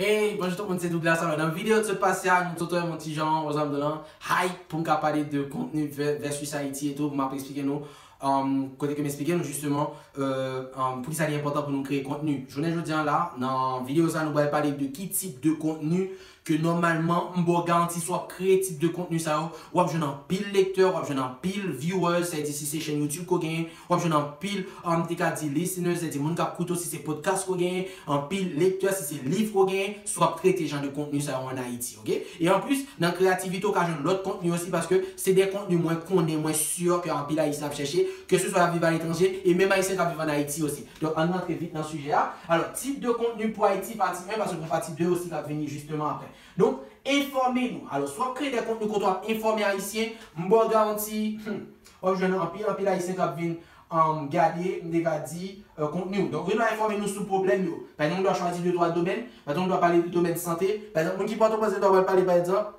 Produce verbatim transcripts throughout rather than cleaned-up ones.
Hey, bonjou tout moun, se Douglas. Alò, nan videyo ki sot pase a, nou te wè yon ti jan, ou sa m di w lan, hype pou m ka pale de kontni vè- versus Ayiti e tou, pou m ap eksplike nou, um, kote ke m eksplike nou jisteman, euh, um, poukisa li enpòtan pou nou kreye kontni. Jounen jodi a la, nan videyo sa, nou pral pale de ki tip de kontni ke nòmalman, m ba w garanti, si w ap kreye tip de kontni sa yo, w ap jwenn anpil lektè, w ap jwenn anpil viewers, sètadi si se chèn YouTube ke w genyen, w ap jwenn anpil, um, m te ka di listeners, sètadi moun k ap koute w si se podcast ke w genyen, anpil lektè si se liv ke w genyen, si w ap kreye jan de kontni sa yo ann Ayiti, oke? E anplis, nan kreyativite, w ka jwenn lòt kontni osi, paske se de kontni mwen konnen, mwen si ke anpil Ayisyen ap chèche, ke se swa y ap viv aletranje, e menm Ayisyen k ap viv ann Ayiti osi. Donk, ann rantre vit nan sijè a. Alò, tip de kontni pou Ayiti, pati en, paske gen pati de osi k ap vini jisteman apre. Donk, enfòme nou. Alò, si w ap kreye de kontni kote w ap enfòme Ayisyen, m ba w garanti, hmm, w ap jwenn anpil, anpil Ayisyen k ap vin, um, gade, m te ka di, euh, kontni w. Donk, ou dwe enfòme nou sou pwoblèm yo. Pa egzanp, ou dwe chwazi de twa domèn. Pa egzanp, ou dwe pale de domèn sante. Pa egzanp, moun ki Pòtoprens, ou dwe pale, pa egzanp,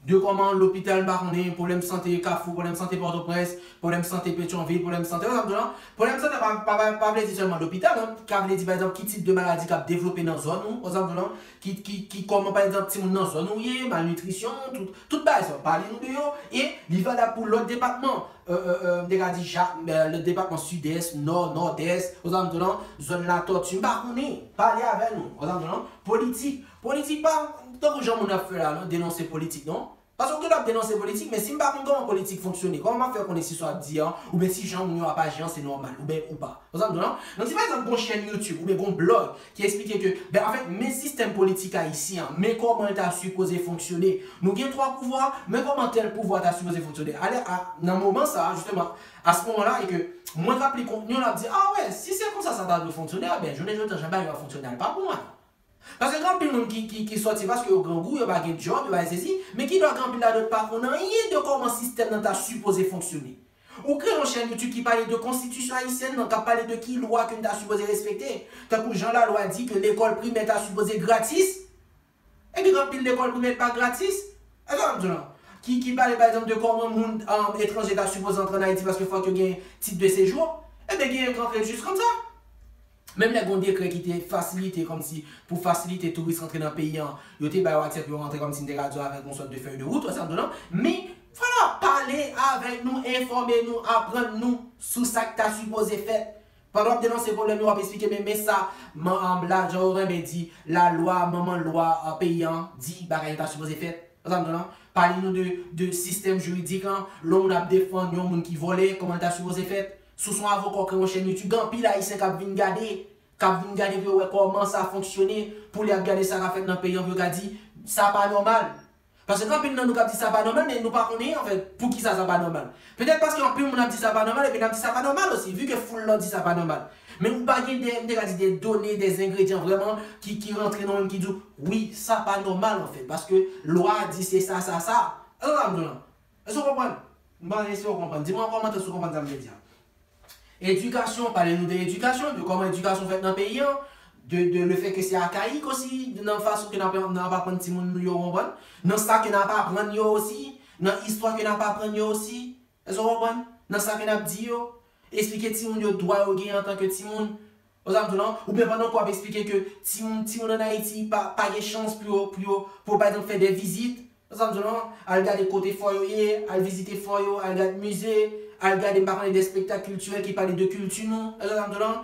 de kòman lopital, m pa konnen, pwoblèm sante Kafou, pwoblèm sante Pòtoprens, pwoblèm sante Petyonvil, pwoblèm sante, ou sa m di w lan? Pwoblèm sante pa, pa, pa, pa vle di sèlman lopital, non. Ka vle di, pa egzanp, ki tip de maladi k ap devlope nan zòn ou, ou sa m di w lan? Ki, ki, ki kòman, pa egzanp, timoun nan zòn ou ye, malnitrisyon, tout, tout bagay sa yo. Pale nou de yo, e li valab pou lòt depatman. Euh, euh, euh, m te ka di ja, euh, lòt depatman Sidès, Nò, Nòdès, ou sa m di w lan? Zòn Latòti, m pa konnen. Pale avè nou, ou sa m di w lan? Politik. Politik pa, tankou jan moun ap fè la, non, denonse politik, non? Paske ou gen dwa ap denonse politik, men si m pa konn kòman politik fonksyone, kòman m ap fè konnen si sa w ap di an, oubyen si jan moun yo ap aji an, se nòmal, oubyen ou pa? Ou sa m di w lan? Donk, si pa egzanp, gon chèn YouTube, oubyen gon blòg ki eksplike ke, ben, anfèt, men sistèm politik ayisyen an, men kòman l ta sipoze fonksyone. Nou gen twa pouvwa, men kòman tèl pouvwa ta sipoze fonksyone. Ale, a, nan moman sa a, jisteman, a se moman la, e ke mwen k ap li kontni w, l ap di, a wè, si se konsa sa ta dwe fonksyone, a ben, jounen jodi a, jan bagay yo ap fonksyone a, l pa bon, a. Paske gen anpil moun ki, ki, ki sòti paske yo grangou, yo pa gen djòb, yo pa gen sesi, men ki dwa gen anpil ladan yo pa konn anyen de kòman sistèm nan ta sipoze fonksyone. Ou kreye yon chèn YouTube ki pale de konstitisyon ayisyèn nan, k ap pale de ki lwa ke n ta sipoze respekte. Tankou jan lalwa di ke lekòl primè ta sipoze gratis, epi gen anpil lekòl primè ki pa gratis. E sa m di w lan? Ki, ki pale, pa egzanp, de kòman moun, um, etranje ta sipoze antre ann Ayiti paske fòk yo gen tit de sejou. Ebyen, gen yo k antre jis konsa. Menm lè gen yon dekrè ki te fasilite, kòmsi pou fasilite touris rantre nan peyi an, yo te ba yo aksè pou yo rantre kòmsi m te ka di w avèk yon sòt de fèy de wout, ou sa m di w lan. Men, vwala, pale avèk nou, enfòme nou, aprann nou sou sa k ta sipoze fèt. Pandan w ap denonse pwoblèm yo, w ap eksplike, men, men sa, man, an, la, jan yo renmen di, lalwa, manman lwa, an, peyi an, di bagay yo ta sipoze fèt. Ou sa m di w lan? Pale nou de, de sistèm jiridik lan, lè yon moun ap defann yon moun ki vòlè, kòman l ta sipoze fèt. Si w se yon avoka, w kreye yon chèn YouTube, gen anpil Ayisyen k ap vin gade, k ap vin gade pou yo wè kòman sa fonksyone, pou lè y ap gade sa k ap fèt nan peyi an, pou yo ka di, sa pa nòmal. Paske gen anpil nan nou k ap di sa pa nòmal, men nou pa konnen, anfèt, poukisa sa pa nòmal. Petèt paske anpil moun ap di sa pa nòmal, epi n ap di sa pa nòmal osi, vi ke foul lan di sa pa nòmal. Men ou pa gen de, m te ka di, de done, de engredyan vrèman ki, ki rantre nan moun ki di w, wi, sa pa nòmal, anfèt, paske lwa a di se sa, sa, sa. Èske w konprann m di w lan? Èske w konprann? M pa èske w konprann. Di mwen an kòmantè si w konprann sa m vle di a. Edikasyon, pale nou de edikasyon, de kòman edikasyon fèt nan peyi an, de, de le fè ke se akayik osi, nan fason ke n ap, n ap aprann timoun nou yo, w konprann? Nan sa ke n ap aprann yo osi, nan istwa ke n ap aprann yo osi. Èske w konprann? Nan sa ke n ap di yo, eksplike timoun yo dwa yo genyen antanke timoun. Ou sa m di w lan? Oubyen pandan ke w ap eksplike ke timoun, timoun ann Ayiti pa, pa gen chans pou yo, pou yo, pou yo, pa egzanp, fè de vizit. Ou sa m di w lan? Al gade kote fò yo ye, al vizite fò yo, al gade mize, al gade, m pa konnen, de espektak kiltirèl ki pale de kilti nou. Ou sa m di w lan?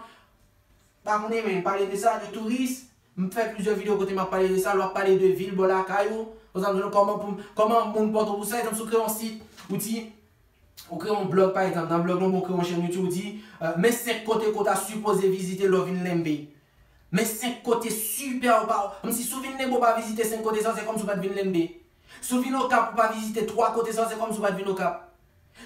Pa konnen, men pale de sa, de touris. M fè plizyè videyo kote m ap pale de sa, lè w ap pale de vil bò lakay ou. Ou sa m di w lan? Kòman pou, kòman moun Pòtoprens, pa egzanp, si w kreye yon sit, ou di, ou kreye yon blòg, pa egzanp, nan blòg lan, ou kreye yon chèn YouTube, ou di, euh, men senk kote ke w ta sipoze vizite lè w vin Lenbe. Men senk kote sipè ou pa, kòmsi si w vin Lenbe ou pa vizite senk kote sa, se kòmsi w pa t vin Lenbe. Si w vin Okap ou pa vizite twa kote sa, se kòmsi w pa t vin Okap.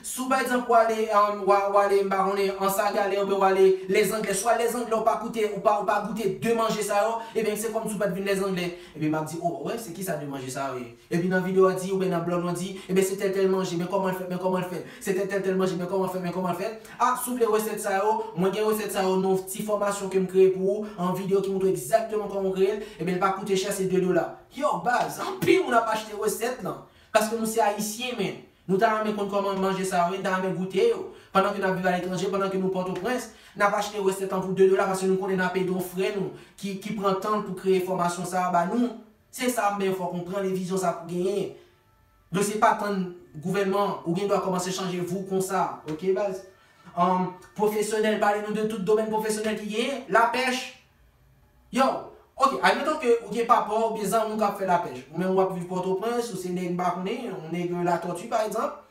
Si w, pa egzanp, w ale, um, w a-, w ale, m pa konnen, Anse à Galets, oubyen w ale Lèzanglè, si w al Lèzanglè ou pa koute, ou pa, ou pa goute de manje sa yo, ebyen se kòmsi w pa t vin Lèzanglè. Ebyen m ap di, o, wè, se kisa de manje sa yo ye? Epi nan videyo a di, oubyen nan blòg lan di, ebyen se tèl tèl manje, men kòman l fèt, men kòman l fèt. Se tèl tèl tèl manje, men kòman l fèt, men kòman l fèt. A, si w vle resèt sa yo, mwen gen resèt sa yo nan yon ti fòmasyon ke m kreye pou ou, an videyo ki montre w egzakteman kòman w kreye l, ebyen l pa koute chè, se de dola. Yo, baz, anpil moun ap achte resèt lan. Paske nou se Ayisyen, men. Nou ta renmen konn kòman manje sa yo ye, nou ta renmen goute yo. Pandan ke n ap viv aletranje, pandan ke nou Pòtoprens, n ap achte resèt an pou de dola paske nou konnen n ap ede yon frè nou ki, ki pran tan l pou kreye fòmasyon sa a ba nou. Se sa m menm fò konprann e vizyon sa pou genyen. Donk se pa tann gouvènman, ou gen dwa kòmanse chanje vi w konsa, oke baz? Ahn, pwofesyonèl, pale nou de tout domèn pwofesyonèl ki genyen, lapèch. Yo, oke, admeton ke ou gen papa w oubyen zanmi w k ap fè lapèch. Ou menm w ap viv Pòtoprens, ou se nèg m pa konnen, yon nèg Latòti pa egzanp.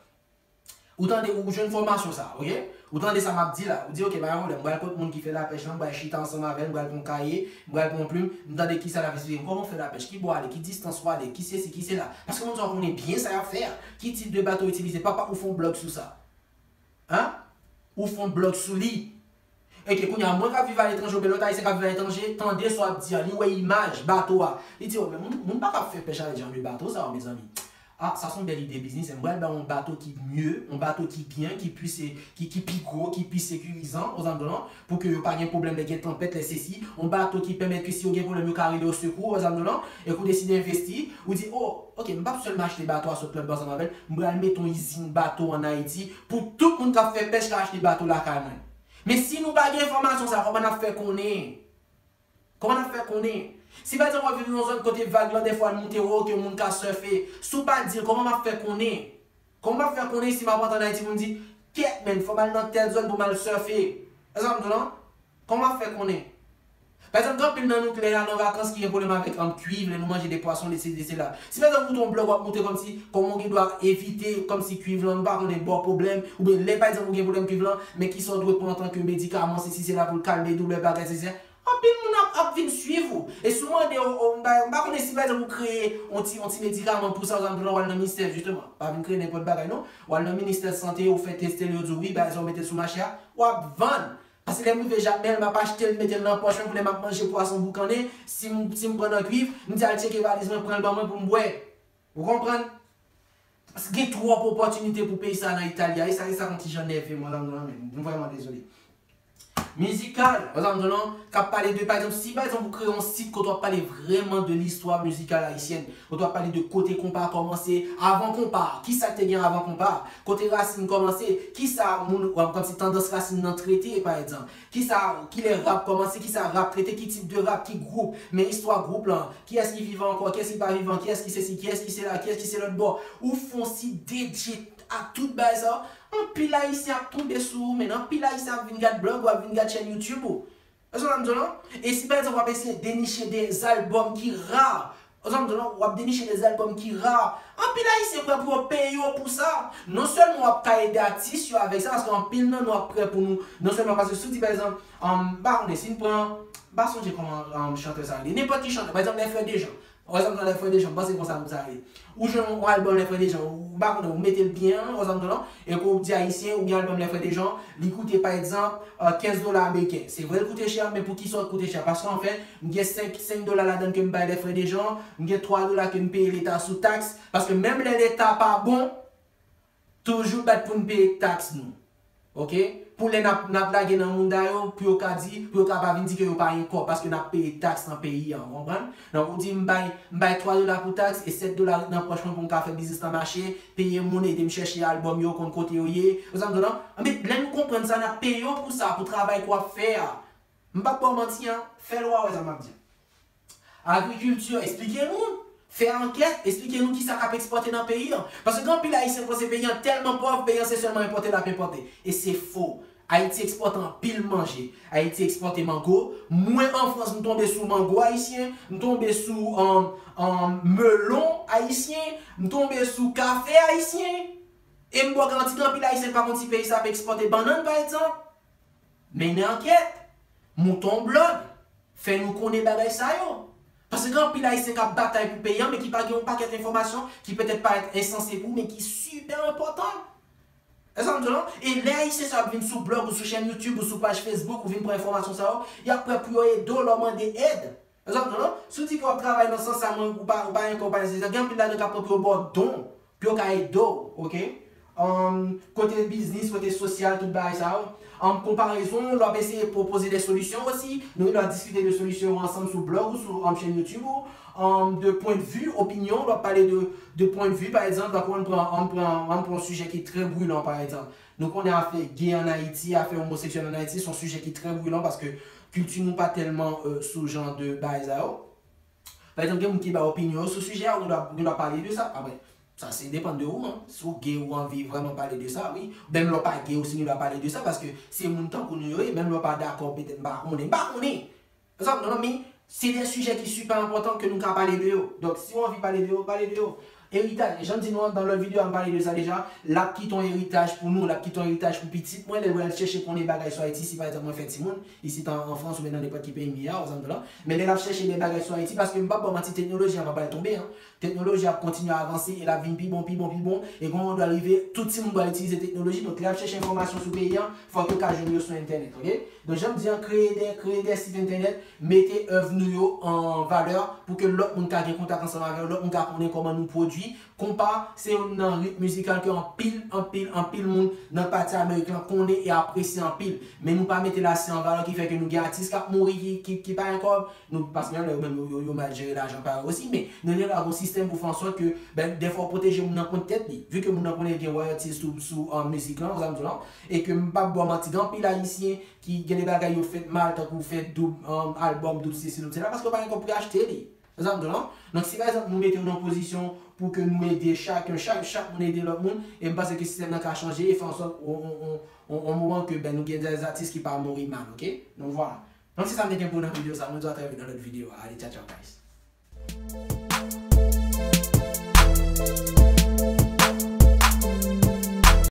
Ou tande, ou jwenn fòmasyon sa, oke? Ou tande sa m ap di la, ou di, oke, pa gen pwoblèm, m pral kot moun ki fè lapèch lan, m pral chita ansanm avè l, m pral pran kaye, m pral pran plim, m tande kisa l ap esplike m, kòman w fè lapèch, ki bò w ale, ki distans w ale, ki sesi, ki sela. Paske moun sa w konnen byen sa y ap fè a. Ki tip de bato w itilize, papa ou fè yon blòg sou sa. Hein? Ou fè yon blòg sou li. Oke, kounye a, mwen k ap viv aletranje oubyen lòt ayisyen k ap viv aletranje, tande sa w ap di a, li wè imaj bato a. Li di, o, men moun, moun pa ka ap fè pèch avèk jan de bato sa yo, mezanmi. Ah, sa se yon bèl ide biznis, m pral ba yon bato ki mye, yon bato ki byen, ki plis, ki, ki pi gwo, ki pi sekirizan, ou sa m di w lan, pou ke yo pa gen pwoblèm lè gen tanpèt, lè sesi, yon bato ki pèmèt ke si yo gen pwoblèm, yo ka rele o sekou, ou sa m di w lan, e ke w deside envesti, ou di, o, oke, m p ap sèlman achte bato a sot lòt bò ansanm avè l, m pral mete yon izin bato ann Ayiti, pou tout moun k ap fè pèch ka achte bato lakay mwen. Men si nou pa gen enfòmasyon sa, kòman n ap fè konnen? Kòman n ap fè konnen? Si pa egzanp w ap viv nan yon zòn kote vag lan dèfwa l moute wo ke moun ka sèfe, si w pa di l, kòman m ap fè konnen? Kòman m ap fè konnen si m ap rantre ann Ayiti pou m di, kèt, men, fò m al nan tèl zòn pou m al sèfe? Ou sa m di w lan? Kòman m ap fè konnen? Pa egzanp, gen anpil nan nou k lè y al nan vakans ki gen pwoblèm avèk, um, kwiv, lè nou manje de pwason, de sesi, de sela. Si pa egzanp ou te yon blòg w ap montre kòmsi, kòman w gen dwa evite, kòmsi kwiv lan, nou pa konnen ba w pwoblèm, oubyen lè pa egzanp ou gen pwoblèm kwiv lan, men kisa w dwe pran antanke medikaman, sesi, sela, pou l kalme doulè, bagay, sesi, anpil moun ap, ap vin swiv ou. E si w mande, o, o, m pa, m pa konnen si pa egzanp ou kreye yon ti, yon ti medikaman pou sa, ou sa m di w lan, w al nan Mistèl, jisteman. Pa vin kreye nenpòt bagay, non. W al nan ministè sante, ou fè teste l, yo di w, wi, bagay sa, ou mete l sou mache a, w ap vann. Paske lè m rive Jakmèl, m ap achte l, mete l nan pòch mwen, pou lè m ap manje pwason boukannen, si m, si m pran nan kwiv, m di al tcheke valiz mwen, pran l ban mwen pou m bwè. Ou konprann? Paske gen twòp opòtinite pou peyi sa nan Itali a, e sa, e sa yon ti jan nève mwen, zanmi, zanmi, m vrèman dezole. Mizikal, ou sa m di w lan, k ap pale de, pa egzanp, si pa egzanp ou kreye yon sit kote w ap pale vrèman de listwa mizikal ayisyèn, kote w ap pale de kote konpa a kòmanse, avan konpa a, kisa k te gen avan konpa a, kote rasin kòmanse, kisa moun, kòmsi tandans rasin nan trete, pa egzanp, kisa, kilè rap kòmanse, kisa rap trete, ki tip de rap, ki gwoup, men istwa gwoup lan, kiyès ki vivan ankò, kiyès ki pa vivan, kiyès ki sesi, kiyès ki sela, kiyès ki se lòt bò. Ou fè yon sit dedye a tout bagay sa yo. Anpil ayisyen ap tonbe sou ou, men anpil ayisyen ap vin gad blòg ou, ap vin gad chèn YouTube ou. Ou sa m di w lan? E si pa egzanp w ap eseye deniche de albòm ki ra, ou sa m di w lan, w ap deniche de albòm ki ra, anpil ayisyen prè pou yo peye w pou sa. Non sèlman w ap ka ede atis yo avèk sa, paske anpil nan nou ap prè pou nou, non sèlman paske si w di pa egzanp, um, m pa konnen si n pran, m pa sonje kòman, um, chantè sa rele, nenpòt ki chantè, pa egzanp lè Frè Dejan. Ou sa m di w lan, lè Frè Dejan, m panse konsa moun sa ye. Ou jwenn yon albòm lè Frè Dejan, ou pa konnen, ou mete l byen, ou sa m di w lan, e ke w di ayisyen, ou gen albòm lè Frè Dejan, li koute pa egzanp, euh, kenz dola ameriken. Se vre l koute chè, men poukisa l koute chè? Paske anfen, m gen senk, senk dola ladan ke m bay lè Frè Dejan, m gen twa dola ke m peye leta sou taks, paske menm lè leta pa bon, toujou bat pou n peye taks nou. Oke? Pou lè n ap, n ap lage nan moun da yo, pou yo ka di, pou yo ka pa vin di ke yo pa gen kòb, paske n ap peye taks nan peyi a, w konprann? Donk, ou di m bay, m bay twa dola pou taks e sèt dola ret nan pòch mwen pou m ka fè biznis lan mache, peye moun, ede m chèche albòm yo, konn kote yo ye. Ou sa m di w lan? Anben, lè nou konprann sa, n ap peye w pou sa, pou travay ke w ap fè a. M p ap ba w manti, an, fè l w a wè sa m ap di. Agrikilti, eksplike nou. Fè ankèt, eksplike nou kisa k ap ekspòte nan peyi an. Paske gen anpil ayisyen panse peyi an tèlman pòv, peyi an se sèlman enpòte l ap enpòte. E se fo. Ayiti ekspòte anpil manje. Ayiti ekspòte mango. Mwen an Frans, m tonbe sou mango ayisyen, m tonbe sou, um, um, melon ayisyen, m tonbe sou kafe ayisyen. E m ba w garanti gen anpil ayisyen k pa konn si peyi sa ap ekspòte bannann, pa egzanp. Mennen ankèt, moute yon blòg, fè nou konnen bagay sa yo. Paske gen anpil ayisyen k ap batay pou peyi an, men ki pa gen yon pakèt enfòmasyon ki petèt parèt ensanse pou ou, men ki sipè enpòtan. Ou sa m di w lan? E lè ayisyen sa yo ap vin sou blòg ou sou chèn YouTube ou sou paj Facebook ou vin pran enfòmasyon sa yo, y ap prè pou yo ede w lè w mande èd. Ou sa m di w lan? Si w di ke w ap travay nan sans sa, mwen, ou pa, ou pa gen kòb, ou pa nesesè, gen anpil ladan k ap prè pou yo ba w don, pou yo ka ede w, oke? um, kote biznis, kote sosyal, tout bagay sa yo. An konparezon, lè w ap eseye pwopoze de solisyon osi, nou, lè w ap diskite de solisyon yo ansanm sou blog ou sou, um, chèn YouTube ou, um, de pwennvi, opinyon, lè w ap pale de, de pwennvi, pa egzanp, tankou ann pran, ann pran, ann pran yon sijè ki trè brilan, pa egzanp. Nou konnen afè gay ann Ayiti, afè omoseksyèl ann Ayiti, se yon sijè ki trè brilan paske kilti nou pa tèlman, euh, sou jan de bagay sa yo. Pa egzanp, gen moun ki bay opinyon yo sou sijè a, ou dwa, ou dwa pale de sa. Apre, sa se depann de ou, hein. Si w gay ou anvi vrèman pale de sa, wi. Menm lè w pa gay ou si nou dwa pale de sa, paske se moun tankou nou yo ye, menm lè w pa dakò, petèt m pa konnen, m pa konnen. Sa, non, non, men se de sijè ki sipè enpòtan ke nou ka pale de yo. Donk, si w anvi pale de yo, pale de yo. Eritaj, jan m di nou an, nan lòt videyo a, m pale de sa deja. L ap kite yon eritaj pou nou, l ap kite yon eritaj pou pitit mwen, lè l pral chèche konnen bagay sou Ayiti, si pa egzanp mwen fè timoun, isit an, an Frans oubyen nan nenpòt ki peyi m ye a, ou sa m di w la. Men lè l ap chèche de bagay sou Ayiti, paske m p ap ba w manti, teknoloji an pa pral tonbe, hein. Teknoloji ap kontinye avanse e l ap vin pi bon, pi bon, pi bon. E gon moman dwa rive, tout timoun pral itilize teknoloji. Donk, lè y ap chèche enfòmasyon sou peyi an, fòk yo ka jwenn yo sou entènèt, oke? Donk, jan m di an, kreye de, kreye de sit entènèt, mete èv nou yo an valè pou ke lòt moun ka gen kontak ansanm avè yo, lòt moun ka konnen kòman nou pwodui. Konpa se youn nan rit mizikal ke anpil, anpil, anpil moun nan pati Amerik lan konnen e apresye anpil. Men nou pa mete l ase an valè ki fè ke nou gen atis k ap mouri ki, ki, ki pa gen kòb. Nou, paske menm lè yo menm yo, yo, yo mal jere lajan pa yo osi, men nou gentan gon sistèm pou fè an sòt ke, ben, dèfwa w pwoteje moun nan kont tèt li. Vu ke moun nan konnen gen royalties sou, sou, euh, mizik lan, ou sa m di w lan, e ke m p ap ba w manti, gen anpil Ayisyen ki gen de bagay yo fèt mal, tankou fè doub, um, albòm, doub sesi, doub sela, paske yo pa gen kòb pou yo achte li. Ou sa m di w lan? Donk, si pa egzanp nou mete yo nan pozisyon pou ke nou ede chak, chak, chak moun ede lòt moun, e m panse ke sistèm nan ka chanje e fè an sòt, on, on, on, on, on moman ke, ben, nou gen de atis ki pa mouri mal, oke? Donk, vwala. Donk, se sa m te gen pou nou nan videyo sa. Mwen di w a trè vit nan lòt videyo a. Ale, tchao, tchao, guys.